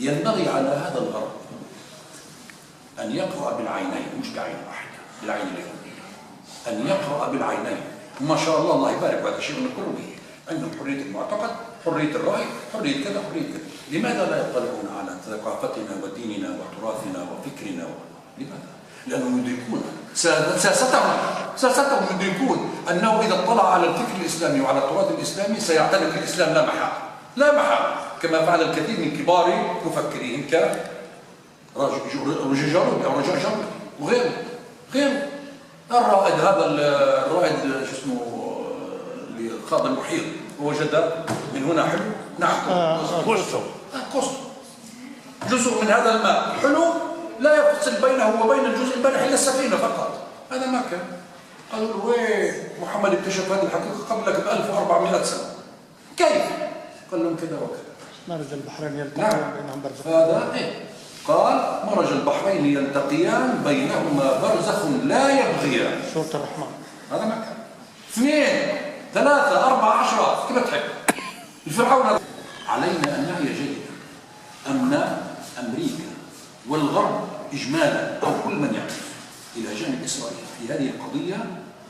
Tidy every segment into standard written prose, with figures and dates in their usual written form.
ينبغي على هذا الغرب أن يقرأ بالعينين، مش بعين واحدة، بالعين اليهودية، أن يقرأ بالعينين. وما شاء الله، الله يبارك، وهذا شيء نقر به، عندهم حرية المعتقد، حرية الرأي، حرية كذا، حرية كذا. لماذا لا يطلعون على ثقافتنا وديننا وتراثنا وفكرنا؟ لماذا؟ لأنهم يدركون، ساستهم يدركون أنه إذا اطلع على الفكر الإسلامي وعلى التراث الإسلامي سيعتنق الإسلام لا محالة، لا محالة، كما فعل الكثير من كبار مفكريهم ك روجيه جارودي أو رجاء جارودي وغيره غيره. الرائد هذا، الرائد شو اسمه اللي خاض المحيط ووجد من هنا حلو؟ نعم. كوستو. كوستو. جزء من هذا الماء حلو لا يفصل بينه وبين الجزء المالح الا السفينه فقط. هذا ما كان. قالوا له: وين؟ محمد اكتشف هذه الحقيقه قبلك ب 1400 سنه، كيف؟ قال لهم: كذا وكذا. مرج البحرين يلتقيان بينهم برزخ. هذا إيه؟ قال: مرج البحرين يلتقيان بينهما برزخ لا يبغيان. سورة الرحمن. هذا ما كان. اثنين، ثلاثة، أربعة، 10، كيف تحب. الفرعون. علينا أن نعي جيدا أن أمريكا والغرب إجمالا أو كل من يقف إلى جانب إسرائيل في هذه القضية،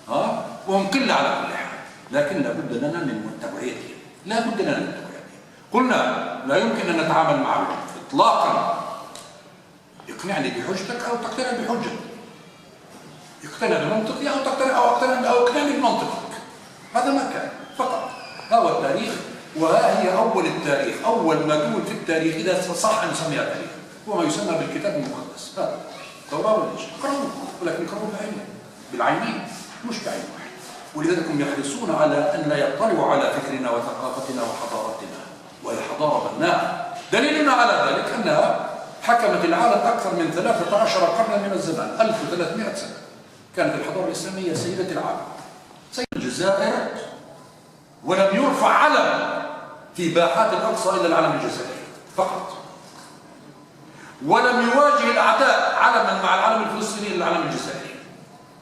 ها وهم قلة على كل حال، لكن لا بد لنا من توعيتهم، لا بد لنا من توعيتهم. قلنا لا يمكن أن نتعامل معهم إطلاقا. اقنعني بحجتك أو تقتنع بحجتي، اقتنع بمنطقي أو تقتنع أو اقتنع أو اقنعني بمنطقك. هذا ما كان فقط. ها هو التاريخ، وها هي أول التاريخ، أول ما دون في التاريخ إذا صح أن نسميها تاريخ، هو ما يسمى بالكتاب المقدس، هذا التوراة والإنجيل. اقرأوه، ولكن اقرأوه بعينين، بالعينين مش بعين واحدة. ولذلك هم يحرصون على أن لا يطلعوا على فكرنا وثقافتنا وحضارتنا، وهي حضارة بناء. دليلنا على ذلك أنها حكمت العالم أكثر من 13 قرنا من الزمان، 1300 سنة كانت الحضارة الإسلامية سيدة العالم، سيدة الجزائر، ولم يرفع علم في باحات الأقصى إلا العلم الجزائري فقط، ولم يواجه الأعداء علما مع العلم الفلسطيني إلا العلم الجزائري.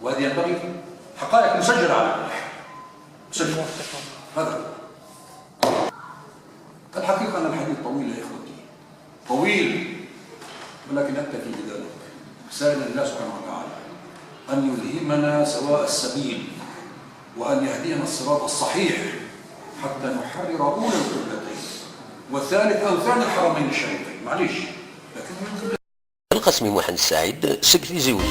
وهذه ينبغي حقائق مسجلة على كل حال، مسجلة. هذا الحقيقة أن الحديث طويل يا إخوتي، طويل، ولكن أكتفي بذلك، سائلا الله سبحانه وتعالى أن يلهمنا سواء السبيل وأن يهدينا الصراط الصحيح حتى نحرر أولى القبلتين وثالث أو ثاني الحرمين الشريفين. معليش، لكن القسم محمد السعيد سكتي زوج.